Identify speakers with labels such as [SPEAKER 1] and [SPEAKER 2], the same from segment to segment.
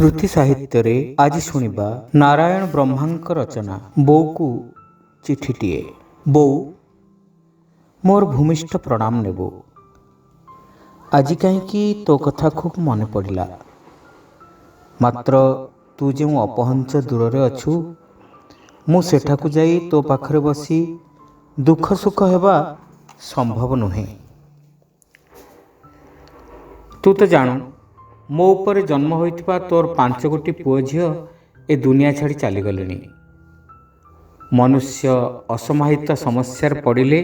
[SPEAKER 1] ଶ୍ରୁତି ସାହିତ୍ୟରେ ଆଜି ଶୁଣିବା ନାରାୟଣ ବ୍ରହ୍ମାଙ୍କ ରଚନା ବୋଉକୁ ଚିଠିଟିଏ। ବୋଉ, ମୋର ଭୂମିଷ୍ଠ ପ୍ରଣାମ ନେବୁ। ଆଜି କାହିଁକି ତୋ କଥା ଖୁବ୍ ମନେ ପଡ଼ିଲା। ମାତ୍ର ତୁ ଯେଉଁ ଅପହଞ୍ଚ ଦୂରରେ ଅଛୁ, ମୁଁ ସେଠାକୁ ଯାଇ ତୋ ପାଖରେ ବସି ଦୁଃଖ ସୁଖ ହେବା ସମ୍ଭବ ନୁହେଁ। ତୁ ତ ଜାଣୁ, ମୋ ଉପରେ ଜନ୍ମ ହୋଇଥିବା ତୋର 5 ଗୋଟି ପୁଅ ଝିଅ ଏ ଦୁନିଆ ଛାଡ଼ି ଚାଲିଗଲେଣି। ମନୁଷ୍ୟ ଅସମାହିତ ସମସ୍ୟାରେ ପଡ଼ିଲେ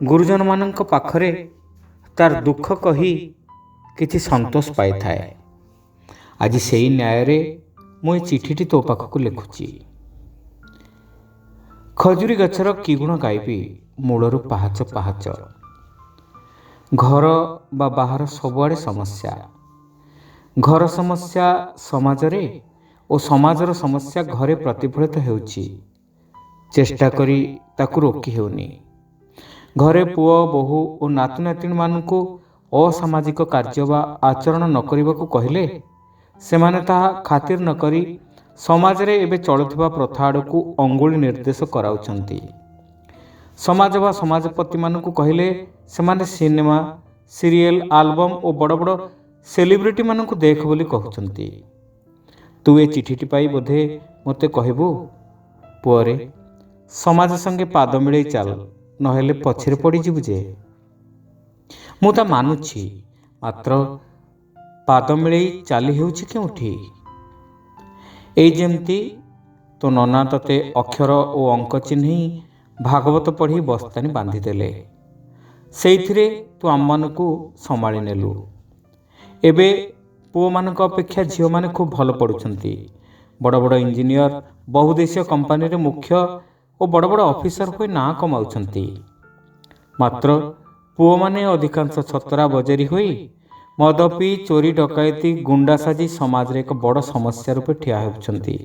[SPEAKER 1] ଗୁରୁଜନମାନଙ୍କ ପାଖରେ ତାର ଦୁଃଖ କହି କିଛି ସନ୍ତୋଷ ପାଇଥାଏ। ଆଜି ସେଇ ନ୍ୟାୟରେ ମୁଁ ଏ ଚିଠିଟି ତୋ ପାଖକୁ ଲେଖୁଛି। ଖଜୁରୀ ଗଛର କି ଗୁଣ ଗାଇବି, ମୂଳରୁ ପାହାଚ ପାହାଚ। ଘର ବା ବାହାର ସବୁଆଡ଼େ ସମସ୍ୟା। ଘର ସମସ୍ୟା ସମାଜରେ ଓ ସମାଜର ସମସ୍ୟା ଘରେ ପ୍ରତିଫଳିତ ହେଉଛି। ଚେଷ୍ଟା କରି ତାକୁ ରୋକି ହେଉନି। ଘରେ ପୁଅ, ବୋହୂ ଓ ନାତି ନାତୁଣୀମାନଙ୍କୁ ଅସାମାଜିକ କାର୍ଯ୍ୟ ବା ଆଚରଣ ନ କରିବାକୁ କହିଲେ ସେମାନେ ତାହା ଖାତିର ନ କରି ସମାଜରେ ଏବେ ଚଳୁଥିବା ପ୍ରଥା ଆଡ଼କୁ ଅଙ୍ଗୁଳି ନିର୍ଦ୍ଦେଶ କରାଉଛନ୍ତି। ସମାଜ ବା ସମାଜପତିମାନଙ୍କୁ କହିଲେ ସେମାନେ ସିନେମା, ସିରିଏଲ, ଆଲବମ୍ ଓ ବଡ଼ ବଡ଼ ସେଲିବ୍ରିଟିମାନଙ୍କୁ ଦେଖ ବୋଲି କହୁଛନ୍ତି। ତୁ ଏ ଚିଠିଟି ପାଇ ବୋଧେ ମୋତେ କହିବୁ, ପୁଅରେ ସମାଜ ସଙ୍ଗେ ପାଦ ମିଳେଇ ଚାଲ, ନହେଲେ ପଛରେ ପଡ଼ିଯିବୁ ଯେ। ମୁଁ ତା ମାନୁଛି, ମାତ୍ର ପାଦ ମିଳେଇ ଚାଲି ହେଉଛି କେଉଁଠି? ଏଇ ଯେମିତି ତୋ ନନା ତୋତେ ଅକ୍ଷର ଓ ଅଙ୍କ ଚିହ୍ନେଇ ଭାଗବତ ପଢ଼ି ବସ୍ତାନି ବାନ୍ଧିଦେଲେ, ସେଇଥିରେ ତୁ ଆମମାନଙ୍କୁ ସମ୍ଭାଳି ନେଲୁ। ଏବେ ପୁଅମାନଙ୍କ ଅପେକ୍ଷା ଝିଅମାନେ ଖୁବ୍ ଭଲ ପଢ଼ୁଛନ୍ତି। ବଡ଼ ବଡ଼ ଇଞ୍ଜିନିୟର, ବହୁଦେଶୀୟ କମ୍ପାନୀରେ ମୁଖ୍ୟ ଓ ବଡ଼ ବଡ଼ ଅଫିସର ହୋଇ ନାଁ କମାଉଛନ୍ତି। ମାତ୍ର ପୁଅମାନେ ଅଧିକାଂଶ ଛତରା ବଜାରୀ ହୋଇ ମଦ ପିଇ ଚୋରି, ଡକାୟତି, ଗୁଣ୍ଡା ସାଜି ସମାଜରେ ଏକ ବଡ଼ ସମସ୍ୟା ରୂପେ ଠିଆ ହେଉଛନ୍ତି।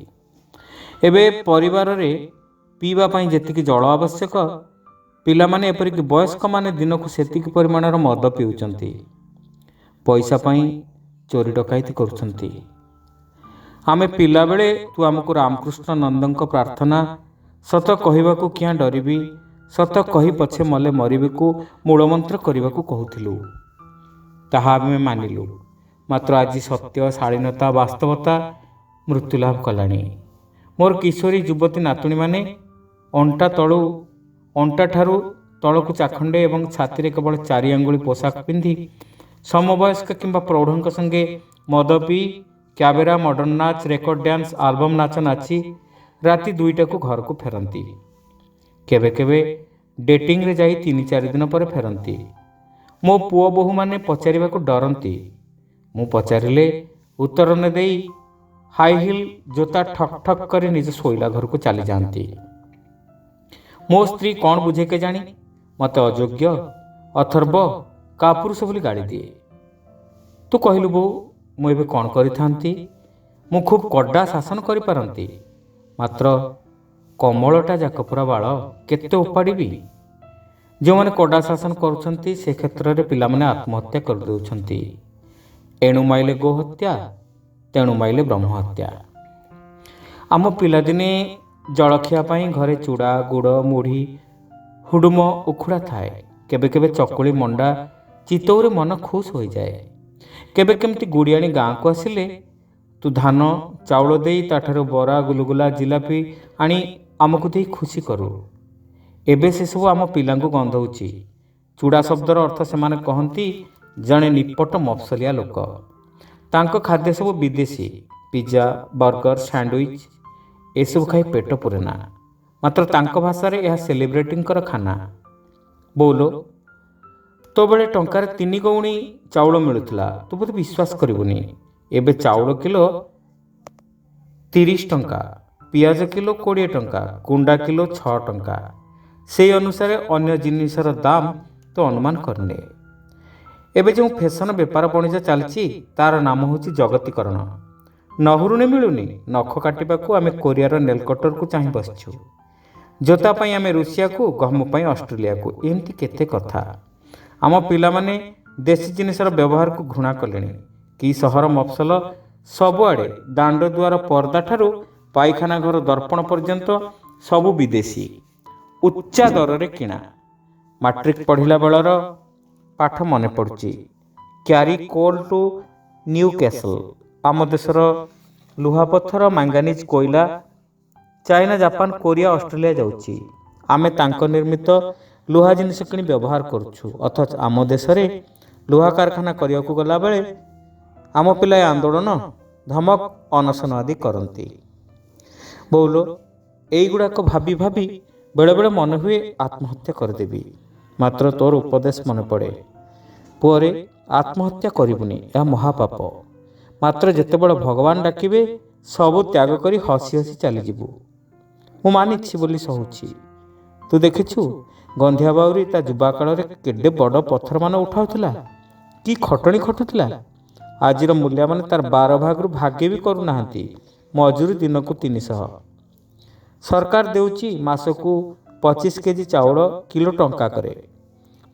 [SPEAKER 1] ଏବେ ପରିବାରରେ ପିଇବା ପାଇଁ ଯେତିକି ଜଳ ଆବଶ୍ୟକ, ପିଲାମାନେ ଏପରିକି ବୟସ୍କମାନେ ଦିନକୁ ସେତିକି ପରିମାଣର ମଦ ପିଉଛନ୍ତି। ପଇସା ପାଇଁ ଚୋରି ଡକାୟତି କରୁଛନ୍ତି। ଆମେ ପିଲାବେଳେ ତୁ ଆମକୁ ରାମକୃଷ୍ଣ ନନ୍ଦଙ୍କ ପ୍ରାର୍ଥନା ସତ କହିବାକୁ କିଆଁ ଡରିବି, ସତ କହି ପଛେ ମଲେ ମରିବିକୁ ମୂଳମନ୍ତ୍ର କରିବାକୁ କହୁଥିଲୁ। ତାହା ଆମେ ମାନିଲୁ। ମାତ୍ର ଆଜି ସତ୍ୟ, ଶାଳୀନତା, ବାସ୍ତବତା ମୃତ୍ୟୁଲାଭ କଲାଣି। ମୋର କିଶୋରୀ ଯୁବତୀ ନାତୁଣୀମାନେ ଅଣ୍ଟାଠାରୁ ତଳକୁ ଚାଖଣ୍ଡେ ଏବଂ ଛାତିରେ କେବଳ 4 ଆଙ୍ଗୁଳି ପୋଷାକ ପିନ୍ଧି ସମବୟସ୍କ କିମ୍ବା ପ୍ରୌଢ଼ଙ୍କ ସଙ୍ଗେ ମଦ ପିଇ କ୍ୟାବେରା, ମଡର୍ଣ୍ଣ ନାଚ, ରେକର୍ଡ ଡ୍ୟାନ୍ସ, ଆଲବମ୍ ନାଚ ନାଚି ରାତି 2ଟାକୁ ଘରକୁ ଫେରନ୍ତି। କେବେ କେବେ ଡେଟିଂରେ ଯାଇ 3-4 ଦିନ ପରେ ଫେରନ୍ତି। ମୋ ପୁଅ ବୋହୂମାନେ ପଚାରିବାକୁ ଡରନ୍ତି। ମୁଁ ପଚାରିଲେ ଉତ୍ତର ନ ଦେଇ ହାଇ ହିଲ୍ ଜୋତା ଠକ୍ ଠକ୍ କରି ନିଜ ଶୋଇଲା ଘରକୁ ଚାଲିଯାଆନ୍ତି। ମୋ ସ୍ତ୍ରୀ କ'ଣ ବୁଝେ କେଜାଣି, ମୋତେ ଅଯୋଗ୍ୟ, ଅଥର୍ବ, କାପୁରୁଷ ବୋଲି ଗାଳି ଦିଏ। ତୁ କହିଲୁ ବୋଉ, ମୁଁ ଏବେ କ'ଣ କରିଥାନ୍ତି? ମୁଁ ଖୁବ୍ କଡ଼ା ଶାସନ କରିପାରନ୍ତି, ମାତ୍ର କମଳଟା ଯାକ ପୁରା ବାଳ କେତେ ଓପାଡ଼ିବି? ଯେଉଁମାନେ କଡ଼ା ଶାସନ କରୁଛନ୍ତି ସେ କ୍ଷେତ୍ରରେ ପିଲାମାନେ ଆତ୍ମହତ୍ୟା କରିଦେଉଛନ୍ତି। ଏଣୁ ମାଇଲେ ଗୋହତ୍ୟା, ତେଣୁ ମାଇଲେ ବ୍ରହ୍ମହତ୍ୟା। ଆମ ପିଲାଦିନେ ଜଳଖିଆ ପାଇଁ ଘରେ ଚୁଡ଼ା, ଗୁଡ଼, ମୁଢ଼ି, ହୁଡ଼ୁମ, ଉଖୁଡ଼ା ଥାଏ। କେବେ କେବେ ଚକୁଳି, ମଣ୍ଡା, ଚିତଉରେ ମନ ଖୁସ୍ ହୋଇଯାଏ। କେବେ କେମିତି ଗୁଡ଼ିଆଣି ଗାଁକୁ ଆସିଲେ ତୁ ଧାନ ଚାଉଳ ଦେଇ ତାଠାରୁ ବରା, ଗୁଲୁଗୁଲା, ଜିଲାପି ଆଣି ଆମକୁ ଦେଇ ଖୁସି କରୁ। ଏବେ ସେସବୁ ଆମ ପିଲାଙ୍କୁ ଗନ୍ଧଉଛି। ଚୁଡ଼ା ଶବ୍ଦର ଅର୍ଥ ସେମାନେ କହନ୍ତି ଜଣେ ନିପଟ ମଫସଲିଆ ଲୋକ। ତାଙ୍କ ଖାଦ୍ୟ ସବୁ ବିଦେଶୀ, ପିଜା, ବର୍ଗର, ସ୍ୟାଣ୍ଡୱିଚ୍ ଏସବୁ ଖାଇ ପେଟ ପୂରେ ନା। ମାତ୍ର ତାଙ୍କ ଭାଷାରେ ଏହା ସେଲିବ୍ରିଟିଙ୍କର ଖାନା। ବୋଉଲୋ, ତୋ ବେଳେ ଟଙ୍କାରେ 3 ଗଉଣୀ ଚାଉଳ ମିଳୁଥିଲା, ତୁ ବୋଧେ ବିଶ୍ୱାସ କରିବୁନି। ଏବେ ଚାଉଳ କିଲୋ 30 ଟଙ୍କା, ପିଆଜ କିଲୋ 20 ଟଙ୍କା, କୁଣ୍ଡା କିଲୋ 6 ଟଙ୍କା। ସେଇ ଅନୁସାରେ ଅନ୍ୟ ଜିନିଷର ଦାମ ତୁ ଅନୁମାନ କରିନେ। ଏବେ ଯେଉଁ ଫ୍ୟାସନ ବେପାର ବଣିଜ ଚାଲିଛି ତାର ନାମ ହେଉଛି ଜଗତୀକରଣ। ନହୁରୁଣୀ ମିଳୁନି, ନଖ କାଟିବାକୁ ଆମେ କୋରିଆର ନେଲକଟରକୁ ଚାହିଁ ବସିଛୁ, ଜୋତା ପାଇଁ ଆମେ ରୁଷିଆକୁ, ଗହମ ପାଇଁ ଅଷ୍ଟ୍ରେଲିଆକୁ, ଏମିତି କେତେ କଥା। ଆମ ପିଲାମାନେ ଦେଶୀ ଜିନିଷର ବ୍ୟବହାରକୁ ଘୃଣା କଲେଣି। କି ସହର ମଫସଲ ସବୁଆଡ଼େ ଦାଣ୍ଡ ଦୁଆର ପର୍ଦ୍ଦାଠାରୁ ପାଇଖାନା ଘର ଦର୍ପଣ ପର୍ଯ୍ୟନ୍ତ ସବୁ ବିଦେଶୀ, ଉଚ୍ଚା ଦରରେ କିଣା। ମାଟ୍ରିକ ପଢ଼ିଲା ବେଳର ପାଠ ମନେ ପଡ଼ୁଛି। Carry coal to Newcastle. ଆମ ଦେଶର ଲୁହାପଥର, ମାଙ୍ଗାନିଜ, କୋଇଲା ଚାଇନା, ଜାପାନ, କୋରିଆ, ଅଷ୍ଟ୍ରେଲିଆ ଯାଉଛି। ଆମେ ତାଙ୍କ ନିର୍ମିତ ଲୁହା ଜିନିଷ କିଣି ବ୍ୟବହାର କରୁଛୁ। ଅଥଚ ଆମ ଦେଶରେ ଲୁହା କାରଖାନା କରିବାକୁ ଗଲାବେଳେ ଆମ ପିଲାଏ ଆନ୍ଦୋଳନ, ଧମକ, ଅନଶନ ଆଦି କରନ୍ତି। ବୋଉଲୋ, ଏଇଗୁଡ଼ାକ ଭାବି ଭାବି ବେଳେବେଳେ ମନେ ହୁଏ ଆତ୍ମହତ୍ୟା କରିଦେବି। ମାତ୍ର ତୋର ଉପଦେଶ ମନେ ପଡ଼େ, ପୁଅରେ, ଆତ୍ମହତ୍ୟା କରିବୁନି, ଏହା ମହାପାପ। ମାତ୍ର ଯେତେବେଳେ ଭଗବାନ ଡାକିବେ, ସବୁ ତ୍ୟାଗ କରି ହସି ହସି ଚାଲିଯିବୁ। ମୁଁ ମାନିଛି ବୋଲି ସହୁଛି। ତୁ ଦେଖିଛୁ, ଗନ୍ଧିଆ ବାଉରୀ ତା ଯୁବା କାଳରେ କେଡ଼େ ବଡ଼ ପଥରମାନ ଉଠାଉଥିଲା, କି ଖଟଣି ଖଟୁଥିଲା। ଆଜିର ମୂଲିଆମାନେ ତାର 12 ଭାଗରୁ ଭାଗେ ବି କରୁନାହାନ୍ତି। ମଜୁରୀ ଦିନକୁ 300। ସରକାର ଦେଉଛି ମାସକୁ 25 କେଜି ଚାଉଳ କିଲୋ ଟଙ୍କା କରେ।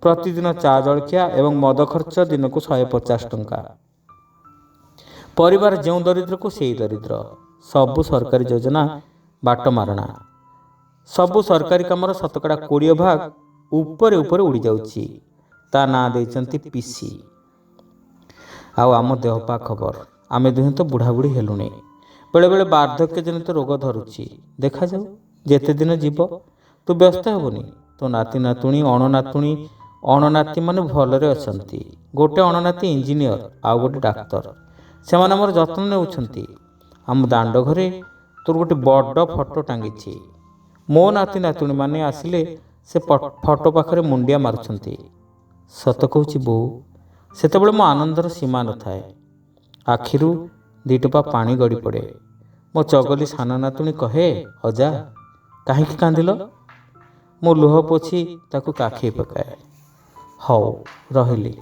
[SPEAKER 1] ପ୍ରତିଦିନ ଚା ଜଳଖିଆ ଏବଂ ମଦ ଖର୍ଚ୍ଚ ଦିନକୁ 150 ଟଙ୍କା। ପରିବାର ଯେଉଁ ଦରିଦ୍ରକୁ ସେଇ ଦରିଦ୍ର। ସବୁ ସରକାରୀ ଯୋଜନା ବାଟ ମାରଣା। ସବୁ ସରକାରୀ କାମର 20% ଭାଗ ଉପରେ ଉପରେ ଉଡ଼ିଯାଉଛି। ତା ନାଁ ଦେଇଛନ୍ତି ପିସି। ଆଉ ଆମ ଦେହ ପା ଖବର? ଆମେ ଦୁହେଁ ତ ବୁଢ଼ାବୁଢ଼ୀ ହେଲୁଣି। ବେଳେବେଳେ ବାର୍ଦ୍ଧକ୍ୟଜନିତ ରୋଗ ଧରୁଛି। ଦେଖାଯାଉ ଯେତେ ଦିନ ଯିବ। ତୁ ବ୍ୟସ୍ତ ହେବୁନି। ତୋ ନାତି ନାତୁଣୀ, ଅଣନାତୁଣୀ, ଅଣନାତିମାନେ ଭଲରେ ଅଛନ୍ତି। ଗୋଟେ ଅଣନାତି ଇଞ୍ଜିନିୟର, ଆଉ ଗୋଟେ ଡାକ୍ତର। ସେମାନେ ଆମର ଯତ୍ନ ନେଉଛନ୍ତି। ଆମ ଦାଣ୍ଡ ଘରେ ତୋର ଗୋଟେ ବଡ଼ ଫଟୋ ଟାଙ୍ଗିଛି। ମୋ ନାତି ନାତୁଣୀମାନେ ଆସିଲେ ସେ ଫଟୋ ପାଖରେ ମୁଣ୍ଡିଆ ମାରୁଛନ୍ତି। ସତ କହୁଛି ବୋଉ, ସେତେବେଳେ ମୋ ଆନନ୍ଦର ସୀମା ନଥାଏ। ଆଖିରୁ 2 ଟୋପା ପାଣି ଗଡ଼ି ପଡ଼େ। ମୋ ଚଗଲି ସାନ ନାତୁଣୀ କହେ, ଅଜା କାହିଁକି କାନ୍ଦିଲ? ମୁଁ ଲୁହ ପୋଛି ତାକୁ କାଖେଇ ପକାଏ। ହଉ, ରହିଲି।